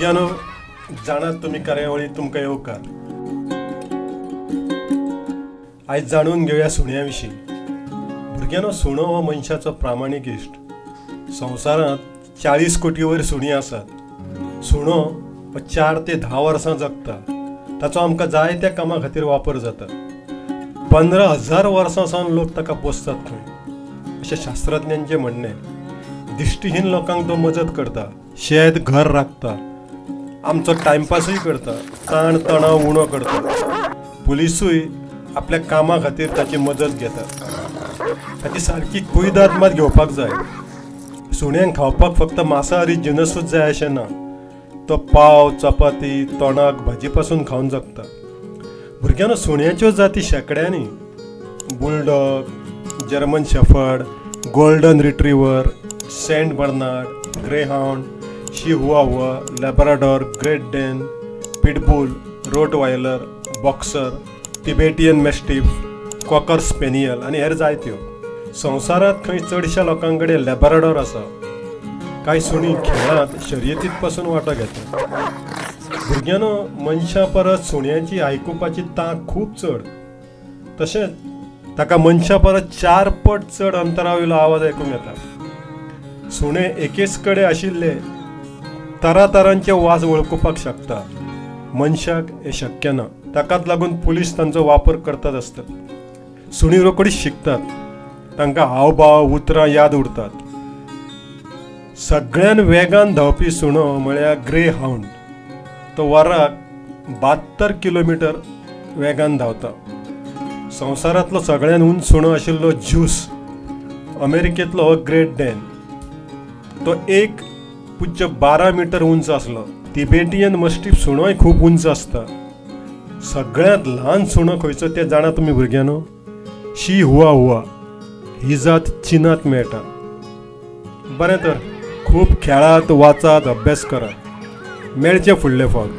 भुरग्यांनो जाणात तुमी कार्यावळी तुमकां येवकार. आयज जाणून घेवया सुण्या विशीं. भुरग्यांनो, सुणो हो मनशाचो प्रामाणीक इश्ट. संवसारांत 40 कोटी वयर सुणीं आसात. सुणो हो 4 ते 10 वर्सां जगता. ताचो आमकां जायत्या कामां खातीर वापर जाता. 15,000 वर्सां सावन लोक ताका पोसतात खंय, अशें शास्त्रज्ञांचें म्हणणें. दिश्टीहीन लोकांक तो मजत करता, शेत घर राखता, आमचो टायमपासूय करता, ताण तणाव उणो करता. पुलिसूय आपल्या कामा खातीर ताची मजत घेतात. ताची सारकी कुयदाद मात घेवपाक जाय. सुण्यांक खावपाक फक्त मांसाहारी जिनसूच जाय अशें ना. तो पाव, चपाती, तोणाक, भाजी पासून खावन जगता. भुरग्यांनो, सुण्याच्यो जाती शेंकड्यांनी. Bulldog, German shepherd, golden retriever, Saint Bernard, greyhound, Chihuahua, Labrador, Great Dane, pitbull, Rottweiler, boxer, Tibetan mastiff, cocker spaniel आनी हेर जायत्यो. संवसारांत खंय चडश्या लोकां कडेन लॅब्राडॉर आसा. कांय सुणीं खेळांत शर्यतींत पासून वांटो घेतात. भुरग्यांनो, मनशां परस सुण्याची आयकुपाची तांक खूब चड. तशेंच ताका मनशां परस 4 पट चड अंतरावयलो आवाज आयकूंक येता. सुणे एकेच कडेन आशिल्ले तरातरांचे वास वळखुपाक शकता. मनशाक हें शक्य ना. ताकाच लागून पुलीस तांचो वापर करतात आसतात. सुणीं रोखडीच शिकतात. तांकां हावभाव, उतरां याद उरतात. सगळ्यान वेगान धांवपी सुणो म्हळ्यार ग्रे हावंड. तो वराक 72 किलोमिटर वेगान धांवता. संवसारांतलो सगळ्यान उंच सुणो आशिल्लो ज्यूस, अमेरिकेंतलो हो ग्रेट डॅन. तो 1.12 मिटर उंच आसलो. तिबेटियन मस्टीफ सुणोय खूब उंच आसता. सगळ्यांत ल्हान सुणो खंयचो तें जाणा तुमी भुरग्यांनो? शी हुआ हुआ ही जात चीनांत मेळटा. बरें तर, खूब खेळात, वाचात, अभ्यास करात. मेळचें फुडले फावट.